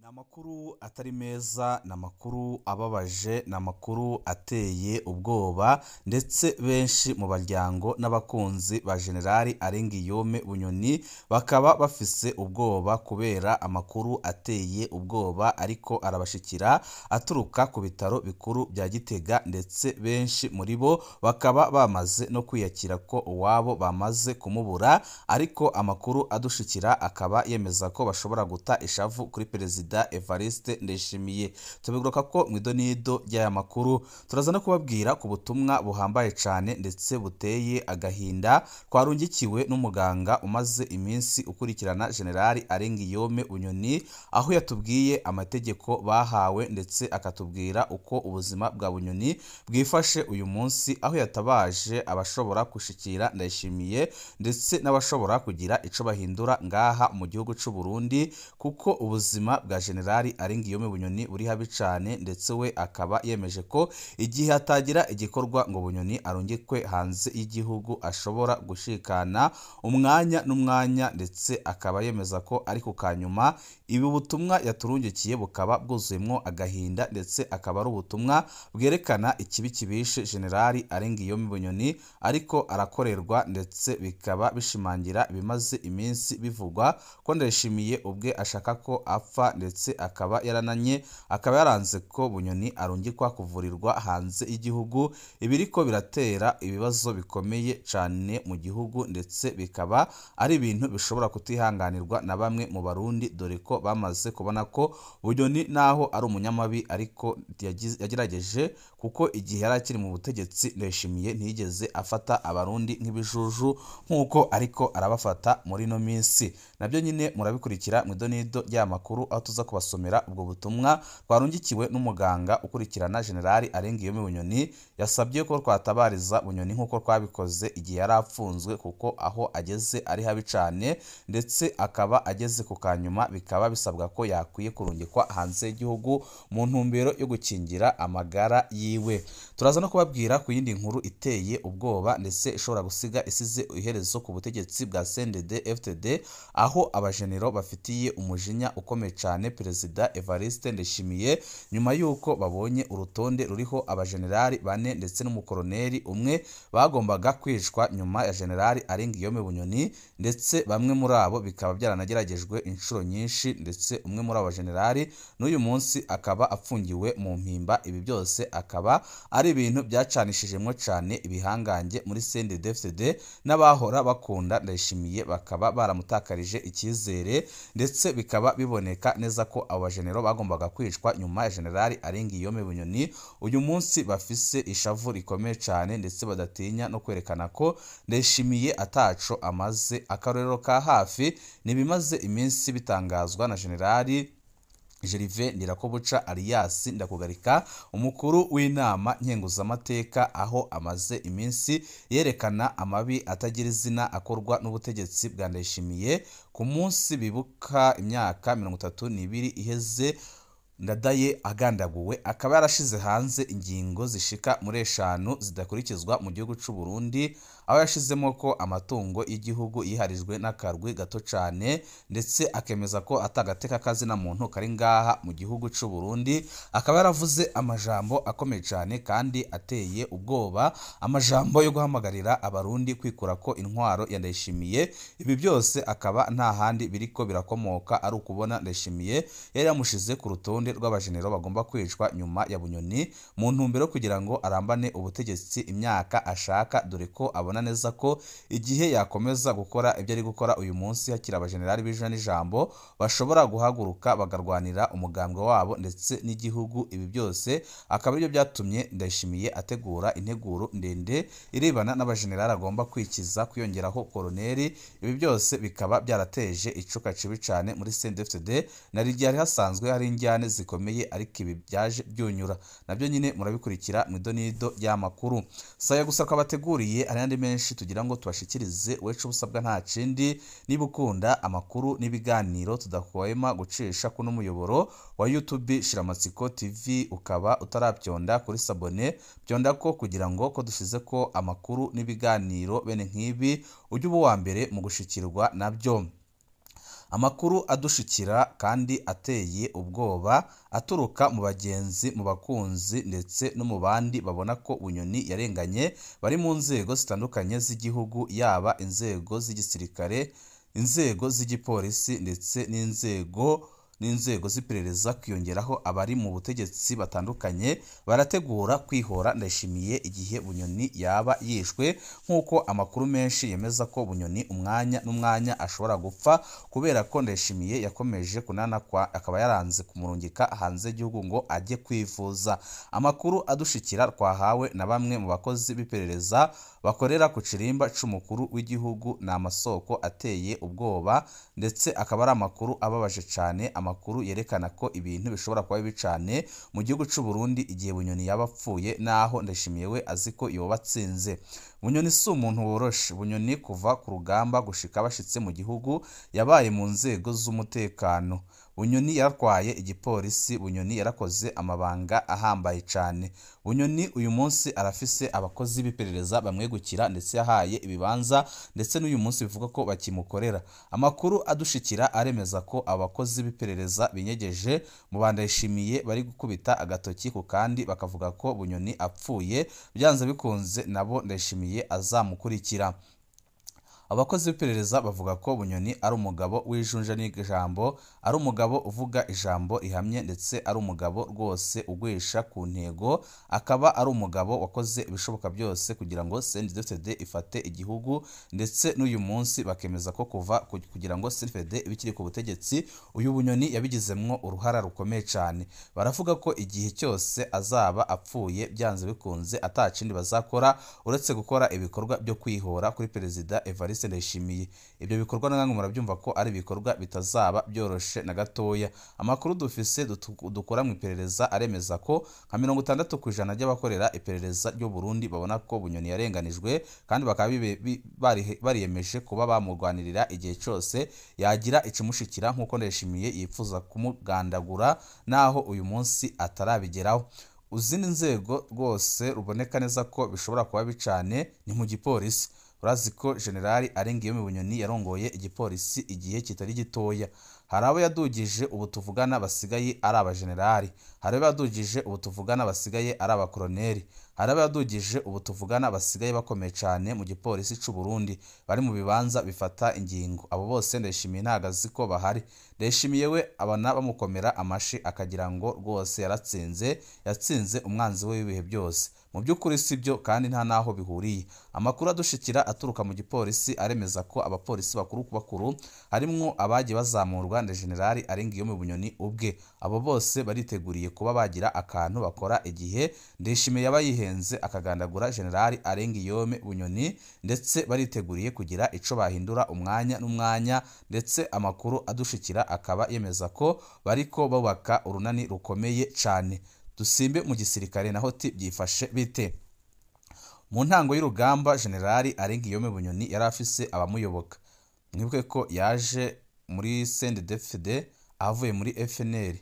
Ni amakuru atari meza, ni amakuru ababaje, ni amakuru ateye ubwoba ndetse benshi mu baryango n'abakunzi ba Generali Arengiyome Bunyoni bakaba bafise ubwoba kubera amakuru ateye ubwoba ariko arabashikira aturuka ku bitaro bikuru bya Gitega, ndetse benshi muri bo bakaba bamaze no kwiyakira ko uwabo bamaze kumubura, ariko amakuru adushikira akaba yemeza ko bashobora guta ishavu kuri Perezida Evariste Ndayishimiye. Tubigaruka ko mu idonido ry'aya makuru turaza no kubabwira ku butumwa buhambaye cyane ndetse buteye agahinda twarungikiwe n'umuganga umaze iminsi ukurikirana Generali Arengiyome Bunyoni, aho yatubwiye amategeko bahawe ndetse akatubwira uko ubuzima bwa Bunyoni bwifashe uyu munsi, aho yatabaje abashobora gushikira Ndayishimiye ndetse n'abashobora kugira ico bahindura ngaha mu gihugu c'u Burundi, kuko ubuzima bwa Generali Arengiyome Bunyoni buri habi cane, ndetse we akaba yemeje ko igihe hatagira igikorwa ngo Bunyoni arungikwe hanze y'igihugu ashobora gushikana umwanya n'umwanya, ndetse akaba yemeza ko ari ku kanyuma. Ibi butumwa yaturungikiye bukaba bwuzuyemwo agahinda, ndetse akaba ari ubutumwa bwerekana ikibi kibishe Generali Arengiyome Bunyoni ariko arakorerwa, ndetse bikaba bishimangira ibimaze iminsi bivugwa ko Ndayishimiye ubwe ashaka ko apfa, ndetse akaba yarananye akaba yaranze ko Bunyoni arungikwa kuvurirwa hanze y'igihugu. Ibiriko biratera ibibazo bikomeye cane mu gihugu, ndetse bikaba ari ibintu bishobora kutihanganirwa na bamwe mu Barundi, dore ko bamaze kubona ko Bunyoni naho ari umunyamabi ariko yagerageje, kuko igihe yari akiri mu butegetsi Ndayishimiye ntiyigeze afata Abarundi nk'ibijuju nk'uko ariko arabafata muri ino minsi. Nabyo nyine murabikurikira mu idonido ry'aya makuru, aho tuza kubasomera ubwo butumwa twarungikiwe n'umuganga ukurikirana Generali Arengiyome Bunyoni, yasabye ko twatabariza Bunyoni nk'uko twabikoze igihe yari apfunzwe, kuko aho ageze ari habi cane ndetse akaba ageze ku kanyuma, bikaba bisabwa ko yakwiye kurungikwa hanze y'igihugu mu ntumbero yo gukingira amagara yiwe. Turaza no kubabwira ku yindi nkuru iteye ubwoba ndetse ishobora gusiga isize iherezo ku butegetsi bwa CNDD FDD, aho abajenero bafitiye umujinya ukomeye cyane Perezida Evariste Ndayishimiye nyuma y'uko babonye urutonde ruriho abajenerali bane ndetse n'umukoroneri umwe bagombaga kwicwa nyuma ya Generali Arengiyome Bunyoni, ndetse bamwe muri abo bikaba byaranageragejwe inshuro nyinshi, ndetse umwe muri abo bajenerali n'uyu munsi akaba apfungiwe mu mpimba. Ibi byose akaba ari ibintu byacanishijemwo cyane ibihangange muri CNDD-FDD n'abahora bakunda Ndayishimiye bakaba baramutakarije icyizere, ndetse bikaba biboneka neza ko abo bajenero bagombaga kwicwa nyuma ya Generali Arengiyome Bunyoni uyu munsi bafise ishavu rikomeye cyane, ndetse badatinya no kwerekana ko Ndayishimiye ataco amaze. Akarorero ka hafi ni bimaze iminsi bitangazwa na Generali Gervais Ndirakobuca alias Ndakugarika, umukuru w'inama nkenguzamateka, aho amaze iminsi yerekana amabi atagira izina akorwa n'ubutegetsi bwa Ndayishimiye. Ku munsi bibuka imyaka 32 iheze Ndadaye agandaguwe, akaba yarashize hanze ingingo zishika muri 5 zidakurikizwa mu gihugu c'u Burundi, aho yashizemo ko amatungo y'igihugu yiharijwe n'akarwi gato cane, ndetse akemeza ko atagateka kazina muntu kari ngaha mu gihugu c'u Burundi. Akaba yaravuze amajambo akomeye cane kandi ateye ubwoba, amajambo yo guhamagarira Abarundi kwikura ko intwaro ya Ndayishimiye. Ibi byose akaba nta handi biriko birakomoka ari ukubona Ndayishimiye yari yamushize ku rutonde rw'abajenero bagomba kwicwa nyuma ya Bunyoni mu ntumbero kugira ngo arambane ubutegetsi imyaka ashaka, dore ko abona neza ko igihe yakomeza gukora ibyo ari gukora uyu munsi hakiri abajenerali b'ijana n'ijambo bashobora guhaguruka bakarwanira umugambwe wabo ndetse n'igihugu. Ibi byose akaba aribyo byatumye Ndayishimiye ategura integuro ndende irebana n'abajenerali agomba kwikiza kwiyongeraho koroneri. Ibi byose bikaba byarateje icuka cibi cane muri CNDD-FDD, na ryari hasanzwe hari injyane zikomeye, ariko ibi byaje byunyura. Nabyo nyine murabikurikira mu idonido ry'amakuru. Saya gusa kwabateguriye hari andi menshi tugira ngo tubashikirize, wecu ubusabwa nta kindi. Niba ukunda amakuru n'ibiganiro tudahwema gucisha kuno muyoboro wa YouTube Shiramatsiko TV, ukaba utarabyonda kuri sabone, byonda ko kugira ngo ko dushize ko amakuru n'ibiganiro bene nk'ibi ujye uba uwa mbere mu gushikirwa nabyo. Amakuru adushikira kandi ateye ubwoba aturuka mu bagenzi, mu bakunzi ndetse no mu bandi babona ko Bunyoni yarenganye, bari mu nzego zitandukanye z'igihugu, yaba inzego z'igisirikare, inzego z'igipolisi ndetse n'inzego z'iperereza, kwiyongeraho abari mu butegetsi batandukanye, barategura kwihora Ndayishimiye igihe Bunyoni yaba yishwe, nk'uko amakuru menshi yemeza ko Bunyoni umwanya n'umwanya ashobora gupfa, kubera ko Ndayishimiye yakomeje kunanakwa akaba yaranze kumurungika hanze y'igihugu ngo ajye kwivuza. Amakuru adushikira twahawe na bamwe mu bakozi b'iperereza bakorera ku kirimba c'umukuru w'igihugu ni amasoko ateye ubwoba, ndetse akaba ari amakuru ababaje cyane, amakuru yerekana ko ibintu bishobora kuba bibi cyane mu gihugu c'u Burundi igihe Bunyoni yaba apfuye, naho Ndayishimiye we azi ko yoba atsinze. Bunyoni si umuntu woroshe. Bunyoni kuva ku rugamba gushika bashitse mu gihugu yabaye mu nzego z'umutekano. Bunyoni yaratwaye igipolisi, Bunyoni yarakoze amabanga ahambaye cyane. Bunyoni uyu munsi arafise abakozi b'iperereza bamwegukira, ndetse yahaye ibibanza, ndetse n'uyu munsi bivuga ko bakimukorera. Amakuru adushikira aremeza ko abakozi b'iperereza binyegeje mu ba Ndayishimiye bari gukubita agatoki ku kandi, bakavuga ko Bunyoni apfuye byanze bikunze nabo Ndayishimiye azamukurikira. Abakozi b'iperereza bavuga ko Bunyoni ari umugabo w'ijunja n'ijambo, ari umugabo uvuga ijambo rihamye, ndetse ari umugabo rwose ugwisha ku ntego, akaba ari umugabo wakoze ibishoboka byose kugira ngo CNDD-FDD ifate igihugu, ndetse n'uyu munsi bakemeza ko kuva kugira ngo CNDD-FDD ibe ikiri ku butegetsi, uyu Bunyoni yabigizemwo uruhara rukomeye cyane. Baravuga ko igihe cyose azaba apfuye byanze bikunze atakindi bazakora uretse gukora ibikorwa byo kwihora kuri Perezida Evariste Ndayishimiye. Ibyo bikorwa namwe murabyumva ko ari ibikorwa bitazaba byoroshe na gatoya. Amakuru dufise dukora mu iperereza aremeza ko nka 60% by'abakorera iperereza ry'u Burundi babona ko Bunyoni yarenganijwe, kandi bakaba bariyemeje kuba bamurwanirira igihe cyose yagira ikimushikira, nk'uko Ndayishimiye yifuza kumugandagura naho uyu munsi atarabigeraho. Uzindi nzego rwose ruboneka neza ko bishobora kuba bicane ni mu gipolisi. Urazi ko Generali Arengiyome Bunyoni yarongoye igipolisi igihe kitari gitoya. Hari abo yadugije ubu tuvugana basigaye ari abajenerali, hari abo yadugije ubu tuvugana basigaye ari abakoroneri, hari abo yadugije ubu tuvugana basigaye bakomeye cyane mu gipolisi c'u Burundi, bari mu bibanza bifata ingingo. Abo bose Ndayishimiye ntago azi ko bahari. Ndayishimiye we abana bamukomera amashi akagira ngo rwose yaratsinze, yatsinze umwanzi we w'ibihe byose. Mu by'ukuri si byo, kandi nta naho bihuriye. Amakuru adushikira aturuka mu gipolisi aremeza ko abapolisi bakuru ku bakuru harimwo abagiye bazamurwa na Generali Arengiyome Bunyoni ubwe. Abo bose bariteguriye kuba bagira akantu bakora igihe Ndayishimiye yaba yihenze akagandagura Generali Arengiyome Bunyoni, ndetse bariteguriye kugira ico bahindura umwanya n'umwanya, ndetse amakuru adushikira akaba yemeza ko bariko bubaka urunani rukomeye cyane. Dusimbe mu gisirikare naho ti byifashe bite? Mu ntango y'urugamba Generali Arengiyome Bunyoni yari afise abamuyoboka. Mwibuke ko yaje muri CNDD-FDD avuye muri FNL,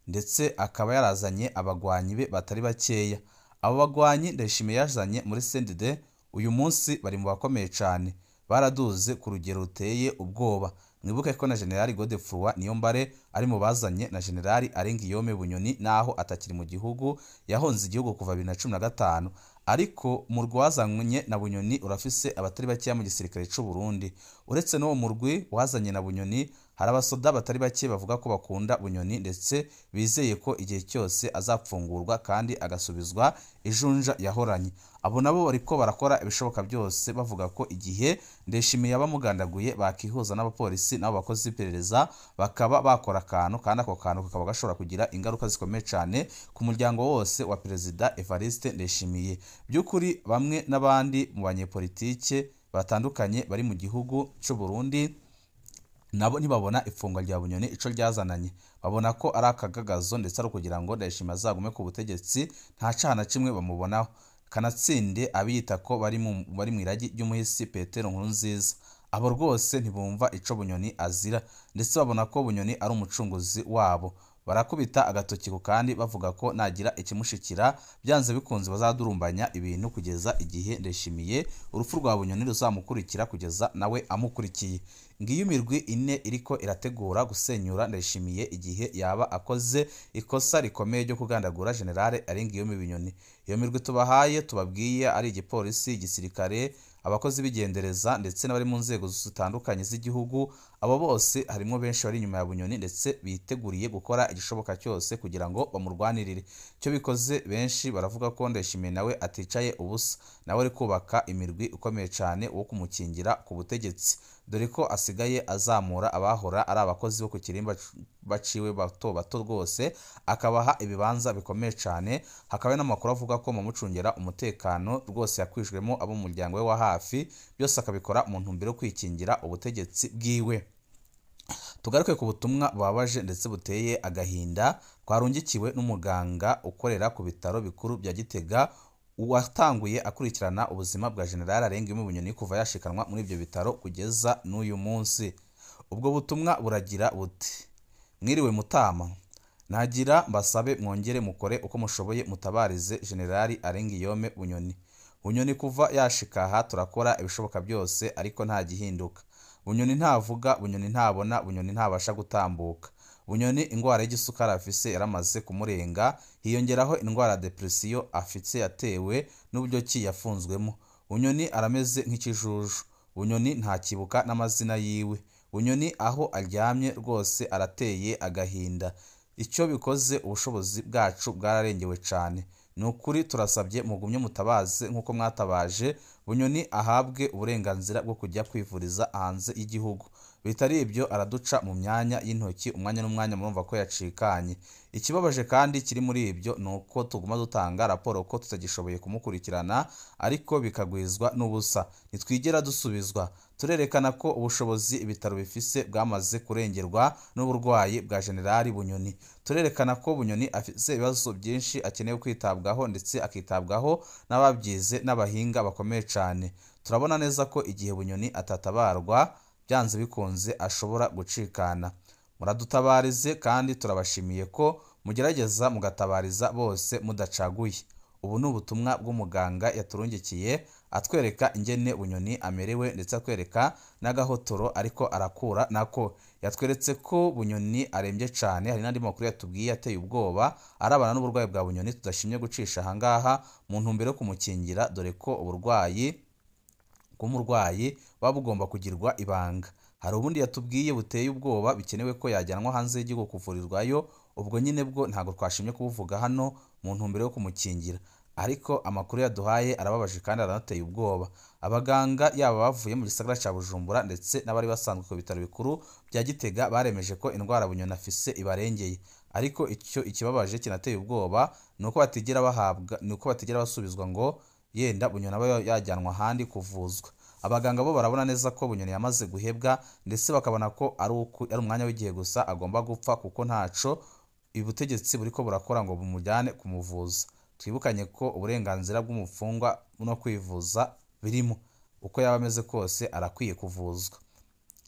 ndetse akaba yarazanye abagwanyi be batari bakeya. Abo bagwanyi Ndayishimiye yazanye muri CNDD uyu munsi bari mu bakomeye cyane, baraduze ku rugero ruteye ubwoba. Mwibuke ko na Generali Godefroid Niyombare ari mu bazanye na Generali Arengiyome Bunyoni, naho atakiri mu gihugu, yahonze igihugu kuva 2015. Ariko umurwi wazanye na Bunyoni urafise abatari bakeya mu gisirikare c'u Burundi. Uretse n'uwo murwi wazanye na Bunyoni, hari abasoda batari bake bavuga ko bakunda Bunyoni, ndetse bizeye ko igihe cyose azapfungurwa kandi agasubizwa ijunja yahoranye. Abo nabo bariko barakora ibishoboka byose bavuga ko igihe Ndayishimiye yabamugandaguye bakihuza n'abapolisi n'abo bakozi b'iperereza bakaba bakora akantu, kandi ako kantu kakaba gashobora kugira ingaruka zikomeye cyane ku muryango wose wa Perezida Evariste Ndayishimiye. By'ukuri bamwe n'abandi mu banyepolitike batandukanye bari mu gihugu c'u Burundi nabo ntibabona ifungwa rya Bunyoni ico ryazananye, babona ko ari akagagazo ndetse ari ukugira ngo Ndayishimiye azagume ku butegetsi, nta caha na kimwe bamubonaho. Kanatsinde abiyita ko bari mu iragi ry'umuhisi Petero Nkurunziza. Abo rwose ntibumva ico Bunyoni azira, ndetse babona ko Bunyoni ari umucunguzi wabo. Barakubita agatoki ku kandi bavuga ko nagira ikimushikira byanze bikunze bazadurumbanya ibintu kugeza igihe Ndayishimiye urupfu rwa Bunyoni ruzamukurikira kugeza nawe amukurikiye. Ngiyo imirwi ine iriko irategura gusenyura Ndayishimiye igihe yaba akoze ikosa rikomeye ryo kugandagura General Alain-Guillaume Bunyoni. Iyo mirwi tubahaye tubabwiye ari igipolisi, igisirikare, abakozi b'igendereza ndetse n'abari mu nzego zitandukanye z'igihugu. Abo bose harimo benshi bari inyuma ya Bunyoni ndetse biteguriye gukora igishoboka cyose kugira ngo bamurwanirire. Icyo bikoze benshi baravuga ko Ndayishimiye nawe aticaye ubusa, nawe ari kubaka imirwi ikomeye cyane wo kumukingira ku butegetsi, dore ko asigaye azamura abahora ari abakozi bo ku kirimba baciwe bato bato rwose, akabaha ibibanza bikomeye cyane. Hakaba n'amakuru avuga ko mu mucungira umutekano rwose yakwijwemo abo mu muryango we wa hafi, byose akabikora mu ntumbero yo kwikingira ubutegetsi bwiwe. Tugaruke ku butumwa bubabaje ndetse buteye agahinda twarungikiwe n'umuganga ukorera ku bitaro bikuru bya Gitega, watanguye akurikirana ubuzima bwa General Alain-Guillaume Bunyoni kuva yashikanwa muri ibyo bitaro kugeza n'uyu munsi. Ubwo butumwa buragira buti: mwiriwe Mutama, nagira mbasabe mwongere mukore uko mushoboye mutabarize General Alain-Guillaume Bunyoni. Bunyoni kuva yashika aha turakora ibishoboka byose ariko nta gihinduka. Bunyoni ntavuga, Bunyoni ntabona, Bunyoni ntabasha gutambuka. Bunyoni indwara y'igisukari afise yaramaze kumurenga, hiyongeraho indwara ya depression afite yatewe n'uburyo ki yafunzwemo. Bunyoni arameze nk'ikijuju. Bunyoni ntakibuka n'amazina yiwe. Bunyoni aho aryamye rwose arateye agahinda. Icyo bikoze ubushobozi bwacu bwararengewe cyane. Ni ukuri turasabye mugumye mutabaze nk'uko mwatabaje Bunyoni ahabwe uburenganzira bwo kujya kwivuriza hanze y'igihugu. Bitari ibyo araduca mu myanya y'intoki umwanya n'umwanya, murumva ko yacikanye. Ikibabaje kandi kiri muri ibyo ni uko tuguma dutanga raporo ko tutagishoboye kumukurikirana, ariko bikagwizwa n'ubusa, ntitwigera dusubizwa. Turerekana ko ubushobozi ibitaro bifise bwamaze kurengerwa n'uburwayi bwa General Bunyoni. Turerekana ko Bunyoni afise ibibazo byinshi akeneye kwitabwaho ndetse akitabwaho n'ababyize n'abahinga bakomeye cyane. Turabona neza ko igihe Bunyoni atatabarwa byanze bikunze ashobora gucikana. Muradutabarize kandi turabashimiye ko mugerageza mugatabariza bose mudacaguye. Ubu ni ubutumwa bw'umuganga yaturungikiye atwereka ingene Bunyoni amerewe ndetse atwereka n'agahotoro ariko arakura nako. Yatweretse ko Bunyoni arembye cyane. Hari n'andi makuru yatubwiye ateye ubwoba arabana n'uburwayi bwa Bunyoni tudashimye gucisha ahangaha mu ntumbero yo kumukingira, dore ko uburwayi bw'umurwayi buba bugomba kugirwa ibanga. Hari ubundi yatubwiye buteye ubwoba bikenewe ko yajyanwa hanze y'igihugu kuvurirwayo, ubwo nyine bwo ntabwo twashimye kubuvuga hano mu ntumbero yo kumukingira. Ariko amakuru yaduhaye arababaje kandi aranateye ubwoba. Abaganga yaba bavuye mu gisagara cya Bujumbura ndetse n'abari basanzwe ku bitaro bikuru bya Gitega baremeje ko indwara Bunyoni afise ibarengeye. Ariko icyo ikibabaje kinateye ubwoba ni uko batigera bahabwa, ni uko batigera basubizwa ngo yenda Bunyoni aba yajyanwa ahandi kuvuzwa. Abaganga bo barabona neza ko Bunyoni yamaze guhebwa, ndetse bakabona ko ari umwanya w'igihe gusa agomba gupfa, kuko ntaco ubutegetsi buriko burakora ngo bumujyane kumuvuza. Twibukanye ko uburenganzira bw'umufungwa no kwivuza birimo, uko yaba ameze kose arakwiye kuvuzwa.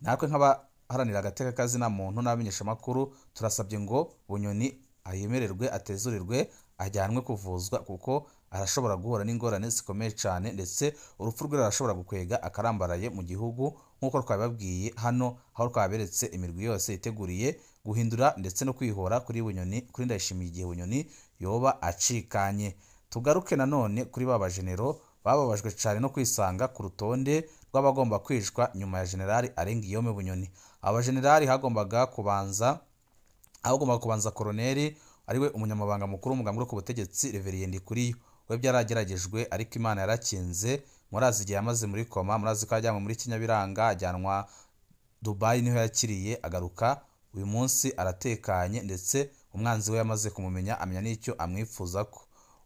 Natwe nk'abaharanira agateka kazina muntu n'abamenyeshamakuru turasabye ngo Bunyoni ayemererwe, atezurirwe, ajyanwe kuvuzwa, kuko arashobora guhura n'ingorane zikomeye cyane, ndetse urupfu rwe rurashobora gukwega akarambaraye mu gihugu, nk'uko twabibabwiye hano aho twaberetse imirwi yose iteguriye guhindura ndetse no kwihora kuri Bunyoni, kuri Ndayishimiye igihe Bunyoni yoba acikanye. Tugaruke nanone kuri ba bajenero bababajwe cyane no kwisanga ku rutonde rw'abagomba kwicwa nyuma ya General Alain-Guillaume Bunyoni. Abajenerali hagombaga kubanza koroneri ariwe umunyamabanga mukuru w'umugambi wo ku butegetsi Reverien Ndikuriyo. We byarageragejwe ariko Imana yarakinze. Murazi igihe yamaze muri koma, murazi ko yajyanwe muri Kinyabiranga, ajyanwa Dubai niho yakiriye, agaruka uyu munsi aratekanye, ndetse umwanzi we yamaze kumumenya, amenya n'icyo amwifuza ko.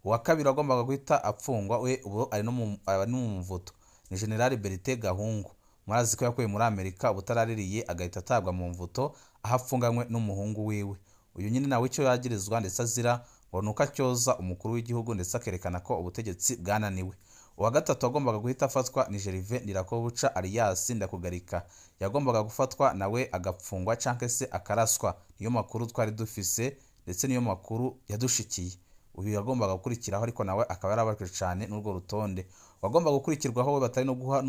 Uwa kabiri wagombaga guhita apfungwa we ubu ari no mu mvuto ni General Bertin Gahungu. Murazi ko yakuye muri Amerika ubutaraririye agahita atabwa mu mvuto aho afunganywe n'umuhungu wiwe. Uyu nyine nawe icyo yagirizwa ndetse azira ngo nuko acyoza umukuru w'igihugu ndetse akerekana ko ubutegetsi bwananiwe. Uwa gatatu wagombaga guhita afatwa ni Gervais Ndirakobuca alias Ndakugarika, yagombaga gufatwa nawe agapfungwa cyangwa se akaraswa. Niyo makuru twari dufise ndetse niyo makuru yadushikiye. Uyu yagombaga gukurikiraho ariko nawe akaba yarababajwe cyane n'urwo rutonde. Wagombaga gukurikirwaho we batari no guha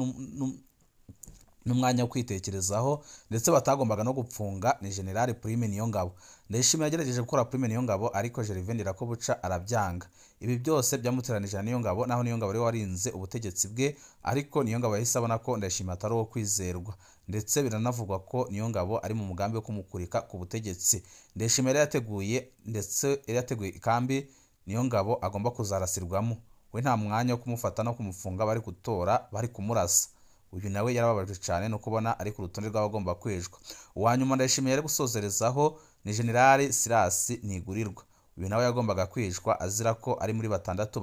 n'umwanya wo kwitekerezaho ndetse batagombaga no gupfunga ni General Prime Niyongabo. Ndayishimiye yagerageje gukora Prime Niyongabo ariko Gervais Ndirakobuca arabyanga. Ibi byose byamuteranije na Niyongabo, naho Niyongabo ari we warinze ubutegetsi bwe, ariko Niyongabo yahise abona ko Ndayishimiye atari uwo kwizerwa, ndetse biranavugwa ko Niyongabo ari mu mugambi wo kumukurika ku butegetsi. Ndayishimiye yari yateguye ndetse yari yateguye ikambi Niyongabo agomba kuzarasirwamo, we nta mwanya wo kumufata no kumufunga, bari gutora bari kumurasa. Uyu nawe yarababajwe cyane no kubona ari ku rutonde rw'abagomba kwicwa. Uwa nyuma Ndayishimiye yari gusozerezaho ni General Silas Ntigurirwa. Uyu nawe yagombaga kwicwa azira ko ari muri batandatu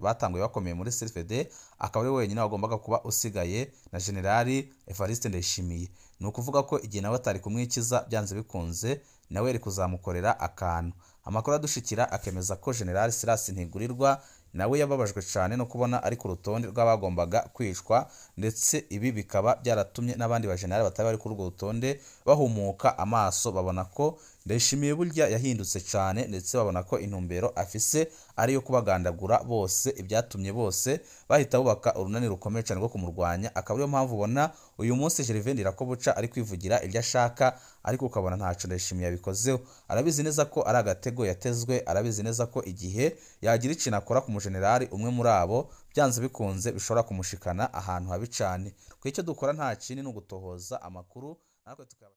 batanguye bakomeye muri CFD, akaba ari wenyine wagombaga kuba usigaye na General Evariste Ndayishimiye. Ni ukuvuga ko igihe nawe atari kumwikiza byanze bikunze nawe yari kuzamukorera akantu. Amakuru adushikira akemeza ko General Silas Ntigurirwa nawe yababajwe cyane no kubona ari ku rutonde rw'abagombaga kwicwa, ndetse ibi bikaba byaratumye n'abandi bajenerali batari bari kuri urwo rutonde bahumuka amaso babona ko Ndayishimiye burya yahindutse cyane, ndetse babona ko intumbero afise ari iyo kubagandagura bose, ibyatumye bose bahita bubaka urunani rukomeye cyane rwo kumurwanya. Akaba ariyo mpamvu ubona uyu munsi Gervais Ndirakobuca ari kwivugira ibyo ashaka, ariko ukabona ntacyo Ndayishimiye yabikozeho. Arabizi neza ko ari agatego yatezwe, arabizi neza ko igihe yagira ikintu akora ku mujenerali umwe muri abo byanze bikunze bishobora kumushikana ahantu habi cyane. Twe icyo dukora nta kindi ni ugutohoza amakuru natwe tukaba